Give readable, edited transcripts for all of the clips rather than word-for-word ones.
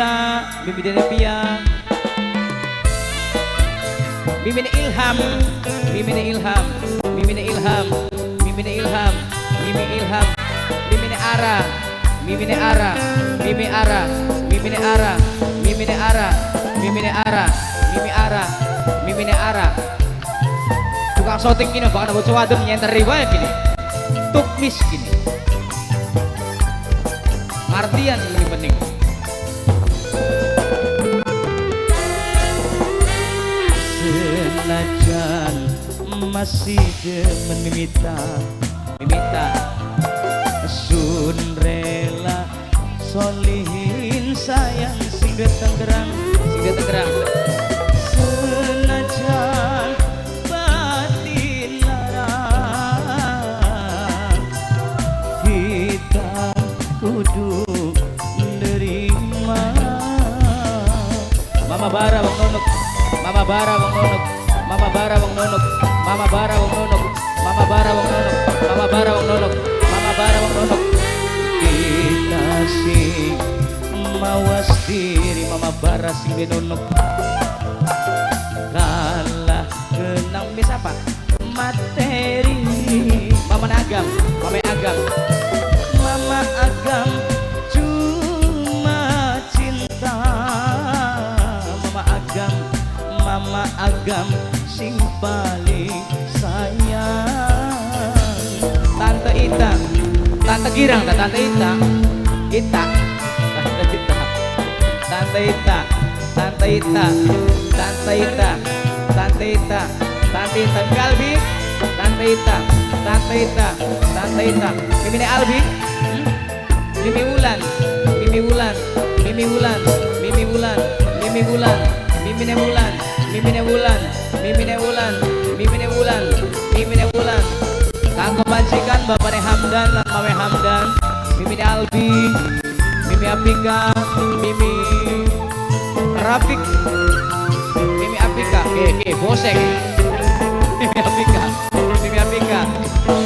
Dera, Mimi Dera Pia, Mimi Ilham, Mimi Ilham, Mimi Ilham, Mimi Ilham, Mimi Ilham, Mimi Ara, Mimi Ara, Mimi Ara, Mimi Ara, Mimi Ara, Mimi Ara, Mimi Ara, Mimi Ara. Tukang syuting kini bakal bocah wadon nyenter riwayat kini. Tukmis kini. Artian sing lebih penting. Senajan masih demen mimita, Mimita sun rela solihin sayang sing duwe Tanggerang, sing duwe Tanggerang. Senajan batin larang, kita kudu nerima. Mama Bara wong nunuk, Mama Bara wong nunuk, Mama Bara wong nunuk, Mama Bara wong nunuk, Mama Bara wong nunuk, Mama Bara wong nunuk, Mama Bara wong nunuk. Kita sing mawas diri, Mama Bara sing dinunuk. Kalah Kenang mis apa? Materi. Mama Agam, Mama Agam, Mama Agam cuma cinta. Mama Agam, Mama Agam sing paling sayang. Tante Ita, Tante Girang, Tante Ita, Ita, Tante Ita, Tante Ita, Tante Ita, Tante Ita, Tante Ita, Tante Ita, Mimi Albi, Tante Ita, Tante Ita, Tante Ita, Mimi Albi, Mimi Wulan, Mimi Wulan, Mimi Wulan, Mimi Wulan, Mimi Wulan, Mimi Wulan, Mimi Wulan, Mimi Wulan, Mimi Wulan, Mimi Wulan. Kanggo majikan Bapakne Hamdan lan Mame Hamdan, Mimi Albi, Mimi Apika, Mimi Rafik, Mimi Apika, oke bosek. Mimi Apika, Mimi Apika.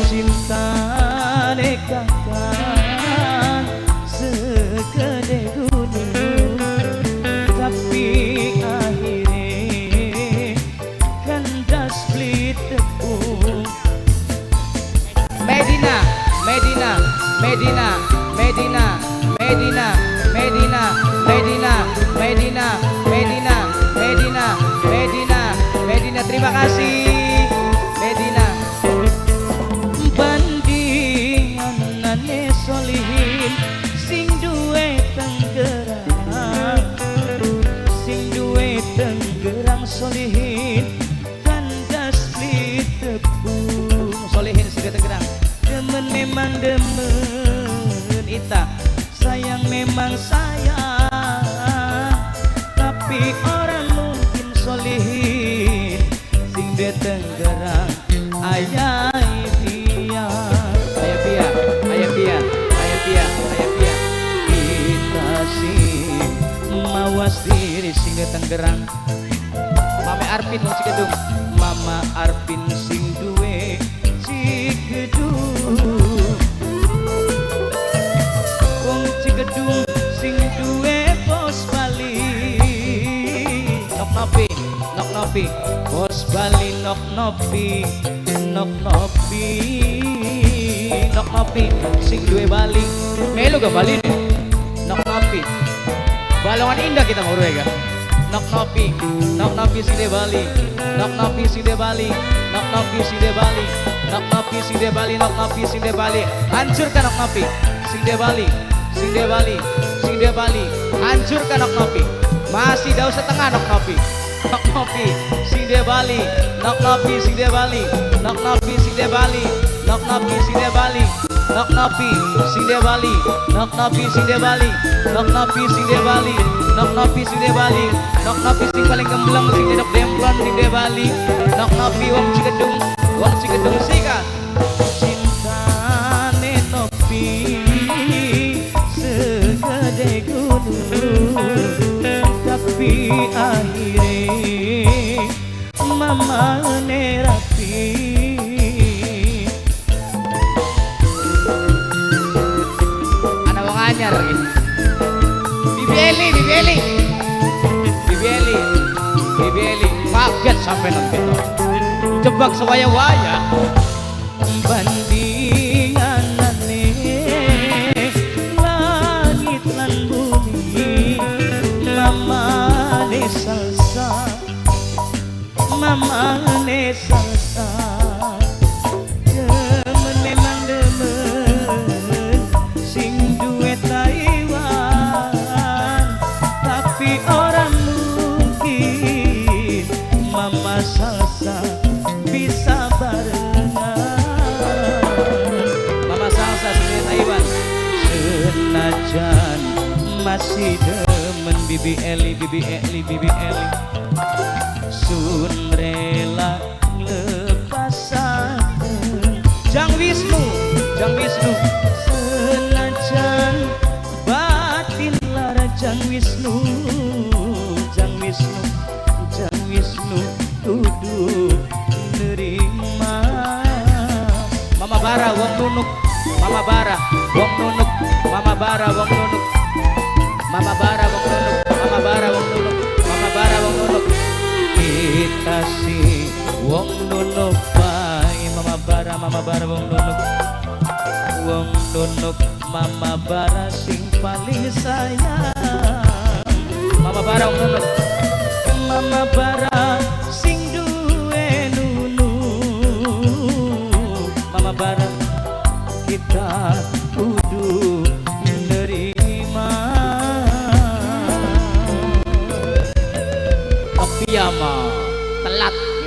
Cintane kakang segede gunung, tapi akhirnya kandas beli tepung. Medina, Medina, Medina, Medina, Medina, Medina, Medina, Medina, Medina, Medina, Medina, Medina. Terima kasih, Medina. Bandinganane solihin sing duwe Tanggerang, sing duwe Tanggerang solihin kandas beli tepung. Solihin sing duwe Tanggerang. Demen memang demen Ita, sayang memang sayang, tapi orang mungkin solihin sing duwe Tanggerang. Ayah dia, ayah pia, ayah pia, ayah pia, ayah pia. Kita sing mawas diri sing duwe Tanggerang. Mame Arpin wong Cikedung, Mama Arpin sing duwe Cikedung, wong Cikedung sing duwe bos Bali. Nok nopi, nok nopi, bos Bali nok nopi, nok nopi, nok nopi sing duwe Bali. Melu gak Bali nih? Nok nopi. Balongan indah kita mau ya. Nok nopi, nok nopi sing duwe Bali, nok nopi sing duwe Bali, nok nopi sing duwe Bali, nok nopi sing duwe Bali, nok nopi sing duwe Bali. Hancurkan nok nopi sing duwe Bali, sing duwe Bali, sing duwe Bali. Hancurkan nok nopi. Masih jauh setengah nok nopi. Nok nopi sing duwe Bali, nok nopi sing duwe Bali, nok nopi sing duwe Bali, nok nopi sing duwe Bali, nok nopi sing duwe Bali, nok nopi sing duwe Bali, nok nopi sing duwe Bali, nok nopi sing duwe Bali, nok nopi sing paling gembleng sing dedok demplon sing duwe Bali, nok nopi wong Cikedung, wong Cikedung sikat. Cintane nopi segede gunung, tapi akhirnya mama rapi. Ana wong anyar iki. Bibi Eli, Bibi Eli, Bibi Eli, Bibi Eli, kaget sampai nanti kita jebak sewaya-waya. Bandinganane langit lan bumi, mamane salsa, mamane salsa, demen memang demen sing duwe Taiwan, tapi orang mungkin mama salsa bisa barengan. Mama salsa sing Taiwan. Senajan masih demen Bibi Eli, Bibi Eli, Bibi Eli, sun rela lepasaken. Jang Wisnu, Jang Wisnu. Senajan batin lara, Jang Wisnu, Jang Wisnu, Jang Wisnu kudu nerima. Mama Bara wong nunuk, Mama Bara wong nunuk, Mama Bara wong nunuk, Mama Bara wong nunuk, Mama Bara wong nunuk, Mama Bara wong nunuk. Kita si wong nunuk bae, Mama Bara, Mama Bara wong nunuk, wong nunuk, Mama Bara sing paling sayang. Mama Bara wong nunuk. Mama Bara sing duwe nunuk, Mama Bara kita kudu nerima. Tapi ya ma telat.